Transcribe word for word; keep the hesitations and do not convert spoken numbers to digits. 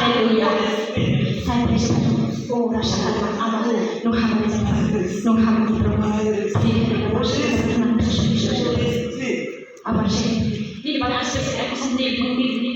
Hallelujah. Thank you, Jesus. Oh, Rasha Kalma, Ama, no hamani, no hamani, Abar sih, ini bang asli sih, aku sendiri, ini, ini,